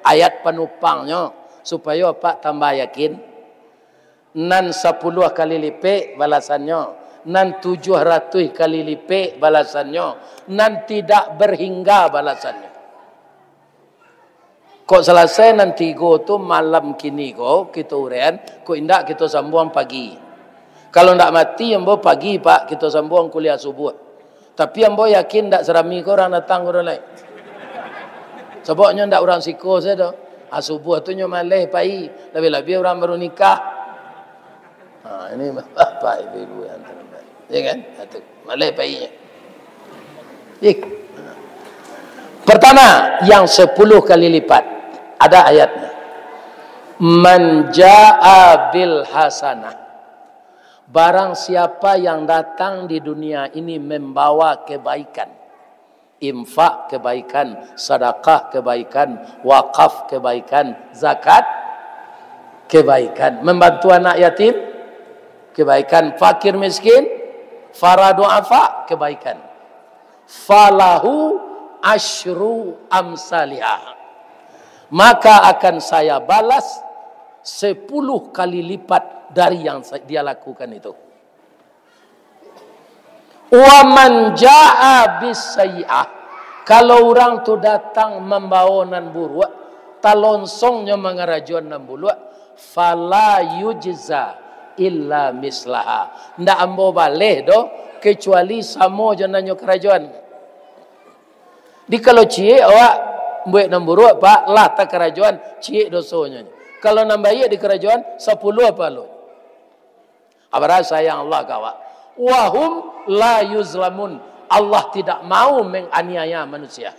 Ayat panupangnyo, supayo apak tambah yakin. Nan sapuluah kali lipek balasannyo, nan tujuah ratuih kali lipek balasannyo, nan tidak berhingga balasannyo. Kok salasai nan tigo tu malam kini ko, kito uraian, kok indak kito sambuang pagi. Kalau ndak mati ambo pagi, Pak, kito sambuang kuliah subuah. Tapi ambo yakin ndak sarami ko urang datang ko lai. Sabab nyo ndak urang siko sajo. Ah, subuah tu nyo maleh pai, labiah-labiah urang baru nikah. Ha, ini bapak ibu-ibu yang terhormat. Ya kan? Ha, tu. Maleh painyo. Ih. Pertama, yang sepuluh kali lipat. Ada ayatnya. Man jaa bil hasanah. Barang siapa yang datang di dunia ini membawa kebaikan, infak kebaikan, sadakah kebaikan, wakaf kebaikan, zakat kebaikan, membantu anak yatim kebaikan, fakir miskin, para duafa kebaikan. Falahu asyru amsaliha. Maka akan saya balas sepuluh kali lipat dari yang sa-, dia lakukan itu. Wa man jaa bis sayyi'ah, kalau urang tu datang mambawa nan buruak, talonsongnyo mangarajoan nan buruak, fala yujza illa mislaha. Ndak ambo baleh doh, kecuali samo jo nan nyo karajoan. Di kalau ciek awak, Buek nan buruak, Pak, lah takarajoan, ciek dosonyo. Kalau nan baiak dikarajoan, sapuluah pahalonyo. Abarah sayang Allah ka awak. Wahum la yuzlamun. Allah tidak mau menganiaya manusia.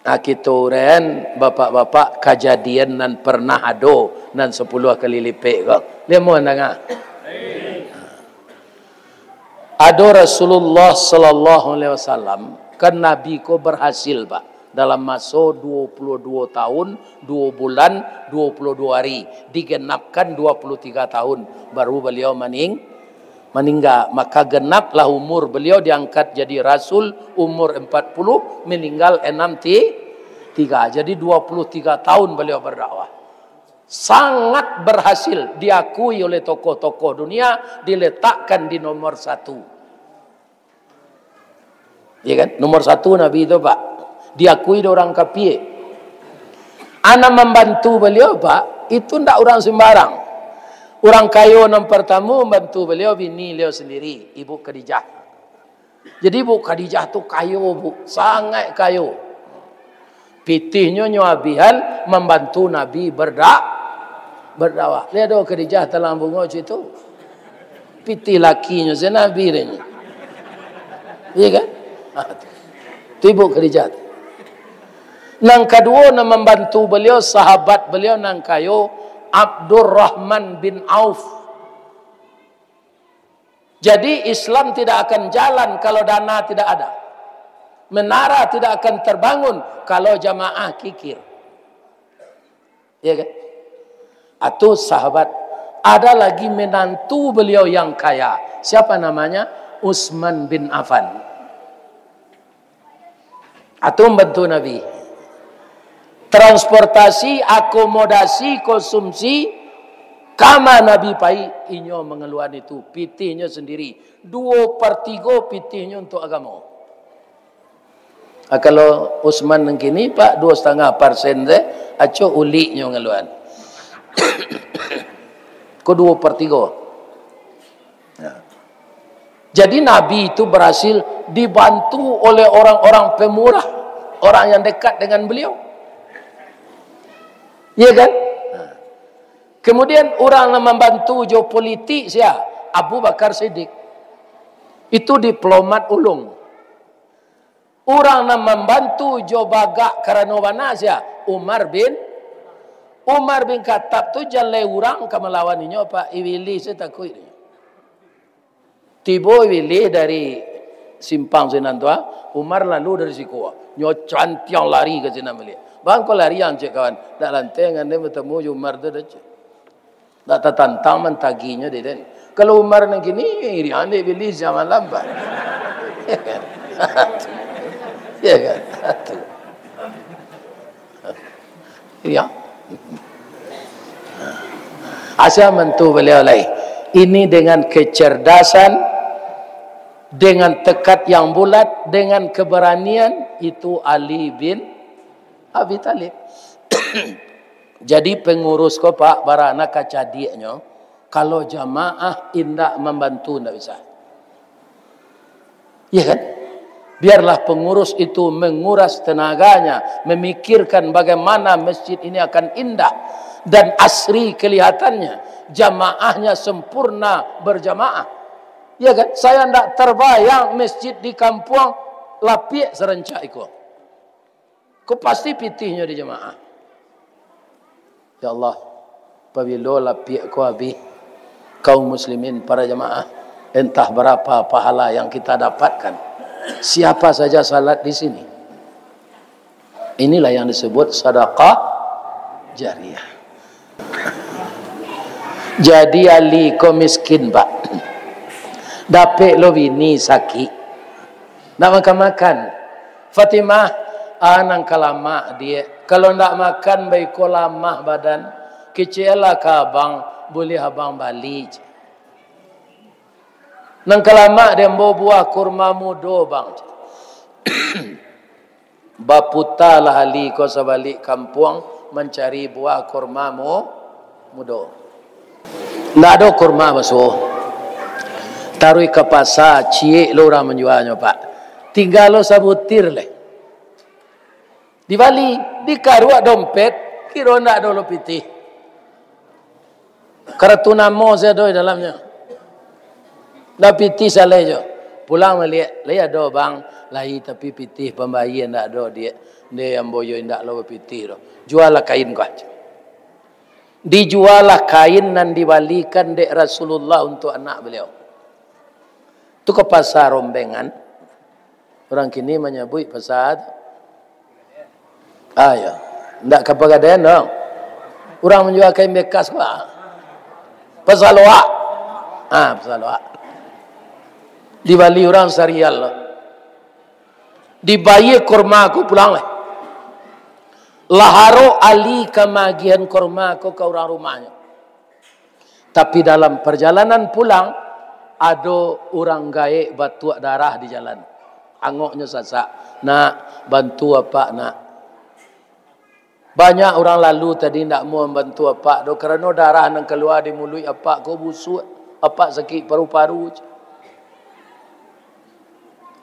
Nah, kito uren, bapak-bapak, kajadian nan pernah ado, nan sapuluah kali lipek ko. Limo danga. Ado Rasulullah sallallahu alaihi wasallam, kan Nabi ko berhasil, Pak. Dalam maso dua puluh dua tahun, dua bulan, dua puluh dua hari, digenapkan dua puluh tiga tahun, baru beliau maning-, maningga. Maka genaplah umur beliau, diangkat jadi rasul, umur empat puluh, meninggal enam ti-, tiga. Jadi dua puluh tiga tahun beliau berdakwah. Sangat berhasil, diakui oleh tokoh-tokoh dunia, diletakkan di nomor satu. Ya kan? Nomor satu Nabi tu, Pak. Diakui dek urang kapie. Anak mambantu baliau, Pak, itu ndak urang sembarang. Urang kayo nan partamo mambantu baliau, bini baliau sandiri, Ibu Khadijah. Jadi, Ibu Khadijah tu kayo, Bu. Sangaik kayo. Pitihnyo nyo abihan mambantu Nabi berda-, berdakwah. Liek do Khadijah talang bungo cik tu. Pitih lakinyo se Nabi deh nyo. Iya kan? Ha, tu. Tu Ibu Khadijah tu. Nan kaduo, nan mambantu baliau, sahabat baliau nan kayo, Abdurrahman bin Auf. Jadi, Islam tidak akan jalan kalau dana tidak ada. Menara tidak akan terbangun kalau jamaah kikir. Ya kan? Atau sahabat, ada lagi menantu beliau yang kaya. Siapa namanya? Utsman bin Affan. Atau mambantu Nabi. Transportasi, akomodasi, konsumsi, kama Nabi pai, inyo mangaluan itu, pitihnyo sandiri. Duo partigo pitihnyo untuak agamo. Ah, kalau Utsman nan kini, Pak, duo satangah parsen se, acok uliknyo ngaluan. Ko duo partigo. Nah. Jadi, Nabi itu berhasil dibantu oleh orang-orang pemurah, orang yang dekat dengan beliau. Iya kan? Nah. Kemudian, urang nan mambantu jo politik sia? Abu Bakar Siddiq. Itu diplomat ulung. Urang nan mambantu jo bagak karano bana sia? Umar bin, Umar bin Khattab tu jan lai urang ka malawan inyo, Pak. Ibilih se takuik dek inyo. Tibo Ibilih dari simpang sinan tu, ah, Umar lalu dari siko, ah. Nyo cantiang lari ka sinan baliak. Bang, ko lari ang, cek kawan. Dak lanteh ngan den batamu jo Umar tu doh, cek. Dak tatantang mantaginyo dek den. Kalau Umar nan kini, irian dek Ibilih siang malam, Pak. Ya kan? Ya kan? Iya. Asa mantu baliau lai. Ini dengan kecerdasan, dengan tekad yang bulat, dengan keberanian, itu Ali bin Abi Thalib. Jadi, pengurus ko, Pak, baranak kacadiaknyo, kalau jamaah indak mambantu, ndak bisa. Iya kan? Biarlah pengurus itu menguras tenaganya, memikirkan bagaimana masjid ini akan indah dan asri kelihatannya, jamaahnya sempurna berjamaah. Iya kan? Saya ndak terbayang masjid di kampuang lapiak sarancak iko. Ko pasti pitihnyo di jamaah. Ya Allah, pabilo lapiak ko abih, kaum muslimin, para jamaah, entah berapa pahala yang kita dapatkan. Siapa saja salat di sini. Inilah yang disebut sadaqah jariyah. Jadi, Ali ko miskin, Pak. Dapek lo bini sakik. Ndak makan-makan. Fatimah, ah, nan ka lamak, Diak. Kalau ndak makan, baiko lamah badan. Kecelah ka abang, buliah abang bali. Nan ka lamak, diambo buah kurma mudo, Bang. Baputalah Ali ko sabalik kampuang mancari buah kurma mu-, mudo. Ndak ado kurma basuo. Taruih ka pasa, ciek lo urang manjualnyo, Pak. Tingga lo sabutir leh. Dibali, dikaruak dompet, kiro ndak ado lo pitih. Karatu namo sajo ado di dalamnyo. Ndak pitih salai jo. Pulang baliak, "Lai ado, Bang?" "Lai, tapi pitih pambayia ndak ado, Diak." "Ndeh, ambo iyo indak lo bapitih doh." "Jualah kain ko." Dijualah kain nan dibalikan dek Rasulullah untuak anak baliau. Tu ka pasa Rombengan. Urang kini manyabuik pasa tu. Ah, iyo. Ndak ka Pagaden doh. Urang manjua kain bekas ko, ah. Pasa Loak. Ah, pasa Loak. Dibali urang sarial lo. Dibayia kurma ko pulang lai. Lah arok Ali ka maagiahan kurma ko ka urang rumahnyo. Tapi dalam parjalanan pulang, ado urang gaek batuak darah di jalan. Angoknyo sasak. "Nak, bantu apak, nak." Banyak urang lalu tadi ndak mau mambantu apak doh, karano darah nan kalua di muluik apak ko busuak, apak sakik paru-paru.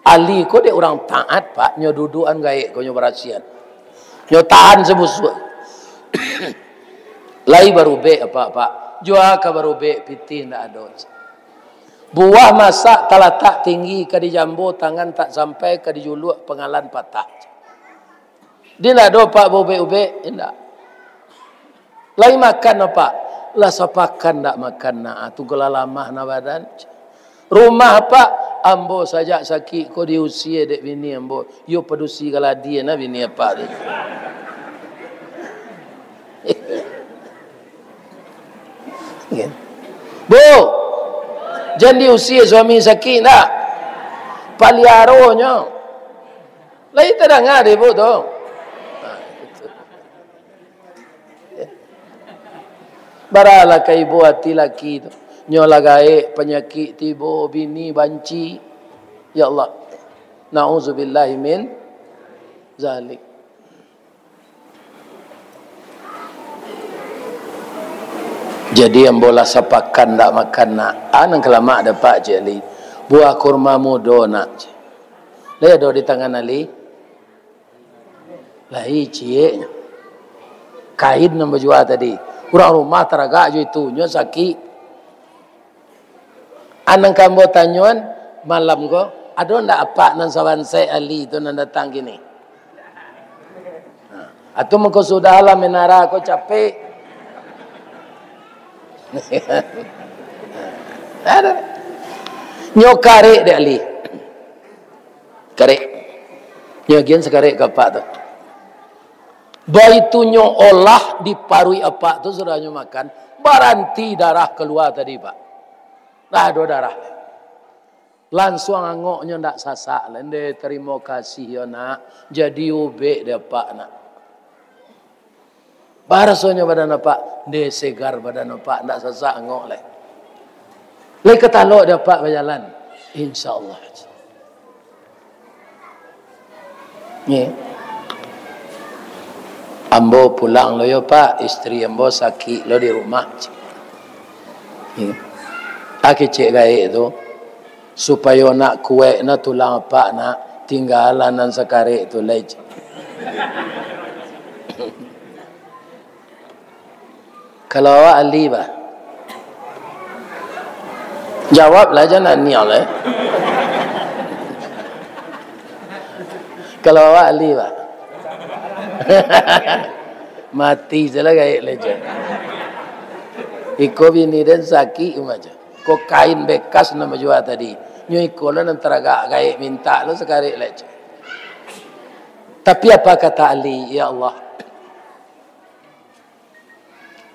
Ali ko dek urang taat, Pak, nyo dudukan gaek ko, nyo barasiahan. Nyo tahan sabusuak. "Lai barubek apak, Pak?" "Jua ka barubek, pitih ndak ado." Buah masak talatak tinggi ka dijambo, tangan tak sampai ka dijuluak, pangalan patah. Di ndak ado, Pak, baubek-ubek? Indak. Lai makan, Pak? Lah sapakan ndak makan, nak. Ah, tu lah lamah na badan. Rumah, Pak? Ambo sajak sakik ko diusie dek bini ambo. Iyo padusi kaladi na bini apak tu. Bu, jan diusie suami sakik ndak? Paliaronyo. Lai tadanga dek ibu tu. Baralah ka ibu ati laki tu. Nyo lah gaek panyakik tibo, bini banci. Ya Allah. Nauzubillahi min zalik. Jadi ambo lah sapakan ndak makan, nak. Ah, nan kalamak dapek, cek Ali. Buah kurma mudo, nak. Lai ado di tangan Ali? Lai, cieknyo. Kain nan bajua tadi. Urang rumah taragak jo itu, nyo sakik. Anang ka ambo tanyoan malam ko, ado ndak apak nan sabansek Ali tu nan datang kini? Ha, atau mangko sudah lah menara ko capek. Ado. Nyo karek dek Ali. Karek. Nyo agian sakarek ka apak tu. Baitu nyo olah di paruik apak tu, sudah nyo makan, baranti darah kalua tadi, Pak. Dah ado darah. Lansuang angoknyo ndak sasak lai. Ndeh, tarimo kasih yo, nak. Jadi ubek dek apak, nak. Barasonyo badan apak? Ndeh, segar badan apak, ndak sasak angok lai. Lai ka talok dek apak bajalan? Insya Allah. Ye. Ambo pulang lo yo, Pak, istri ambo sakik lo di rumah. Ye. Ah, kecek gaek tu, supayo nak kuek na tulang apak, nak, tinggalah nan sakarek tu lai. Kalau awak ahli, bah. Jawablah, jan naniang lai. Kalau awak ahli, bah. Mati sajolah gaek lai. Iko bini den sakik macam. Ko kain bekas nan bajua tadi. Nyo iko lah nan taragak gaek mintak lo sakarek lai. Tapi apa kata Ali, "Ya Allah,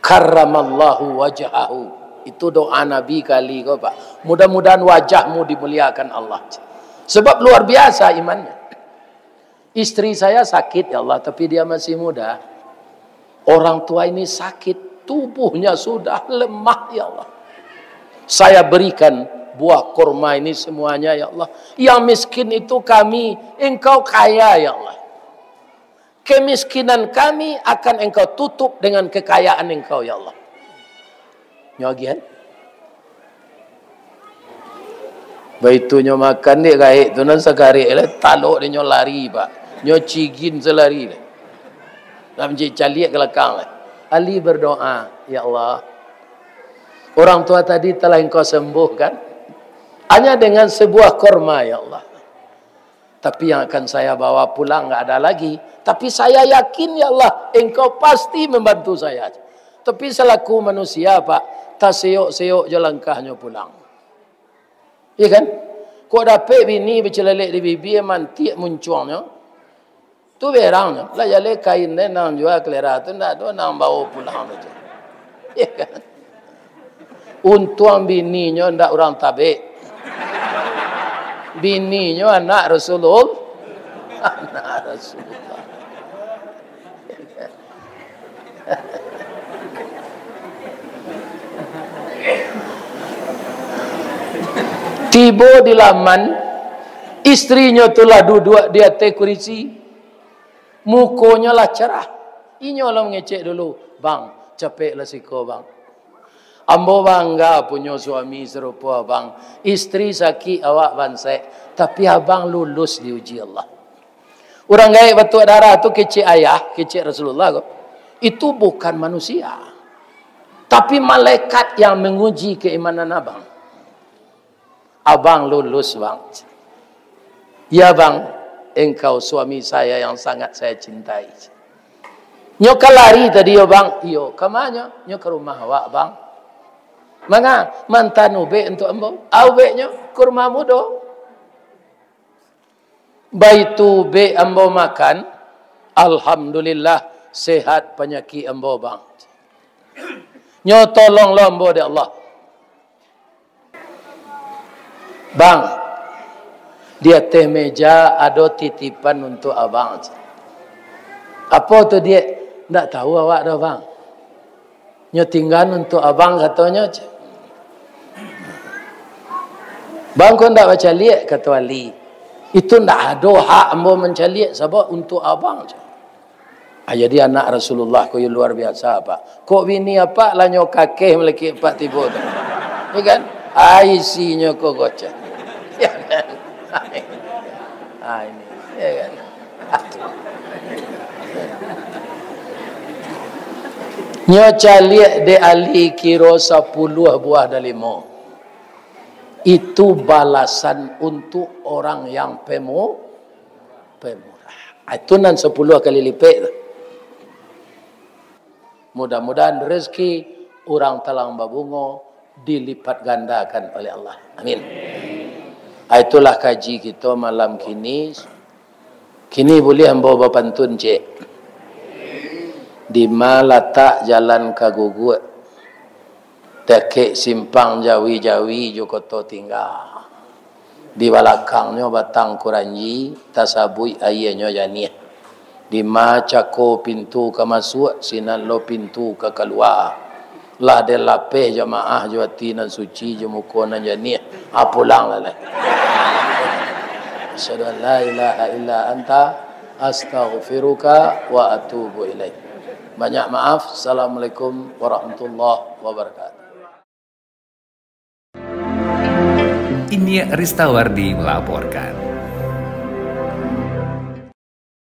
karramallahu wajhahu." Itu doa Nabi kali ko, Pak. Mudah-mudahan wajahmu dimuliakan Allah. Sebab luar biasa imannya. Istri saya sakit, ya Allah, tapi dia masih muda. Orang tua ini sakit, tubuhnya sudah lemah, ya Allah. Saya berikan buah kurma ini semuanya, ya Allah. Yang miskin itu kami, Engkau kaya, ya Allah. Kemiskinan kami akan Engkau tutup dengan kekayaan Engkau, ya Allah. Nyo agian. Baitu nyo makan dek gaek tu nan sakarek lai, talok dek nyo lari, Pak. Nyo cigin salari lai. Lah mancaliak ka balakang. Ali berdoa, "Ya Allah, orang tua tadi telah Engkau sembuhkan hanya dengan sebuah korma, ya Allah. Tapi yang akan saya bawa pulang nggak ada lagi. Tapi saya yakin, ya Allah, Engkau pasti membantu saya." Tapi selaku manusia, Pak, taseyok-seyok jo langkahnyo pulang. Iya kan? Kok dapek bini bacalelek di bibia, mantiak muncuangnyo, tu berang nyo. Lah jaleh kain deh, nan jua kalera tu ndak ado, nan bawo pulang tu. Iya kan? Untuang bininyo ndak urang Tabek. Bininyo anak Rasulul-, anak Rasulullah. Tibo di laman, istrinyo tu lah duduak di ateh kurisi. Mukonyo lah cerah. Inyo lah mangecek dulu, "Bang, capeklah siko, Bang. Ambo bangga punyo suami sarupo abang. Istri sakik, awak bansaik, tapi abang lulus diuji Allah." Urang gaek batuak darah tu kecek ayah, kecek Rasulullah ko. Itu bukan manusia. Tapi malaikat yang menguji keimanan abang. "Abang lulus, Bang." "Ya, Bang, engkau suami saya yang sangat saya cintai." "Nyo ka lari tadi yo, Bang?" "Iyo." "Ka ma nyo?" "Nyo ka rumah awak, Bang." "Manga?" "Mantan ubek untuak ambo." "A ubeknyo?" "Kurma mudo." "Baitu ubek ambo makan, alhamdulillah, sehat panyakik ambo, Bang. Nyo tolonglah ambo dek Allah." "Bang, di ateh meja ado titipan untuak abang." "Apo tu, Diak?" "Ndak tahu awak doh, Bang. Nyo tinggan untuak abang," katonyo. "Bang, kok ndak bacaliak?" kato Ali. "Itu ndak ado hak ambo mancaliak, sabab untuak abang." Ah, jadi anak Rasulullah ko yo luar biasa, Pak. Kok bini apak lah nyo kakeh malakik apak tibo tu. Ya kan? Ah, isinyo ko gocah. Ya kan? Ah, ini. Ya kan? Nyo caliak dek Ali kiro sapuluah buah dalimo. Itu balasan untuk orang yang pemu-, pemurah. Ah, itu nan sapuluah kali lipek tu. Mudah-mudahan rezeki urang Talang Babungo dilipat gandakan oleh Allah. Amin. Ah, itulah kaji kito malam kini. Kini buliah ambo bapantun, cek. Dima latak jalan ka Guguak, dakek simpang Jawi-Jawi jo Koto Tingga. Di balakangnyo Batang Kuranji, tasabuik aianyo janiah. Dima cako pintu ka masuak, sinan lo pintu ka kalua. Lah den lapeh jamaah jo ati nan suci, jo muko nan janiah. Ah, pulang lah lai. Asyhadu an la ilaha illa anta, astaghfiruka wa atubu ilaik. Banyak maaf. Assalamualaikum warahmatullahi wabarakatuh. Inyiak Ristawardi melaporkan.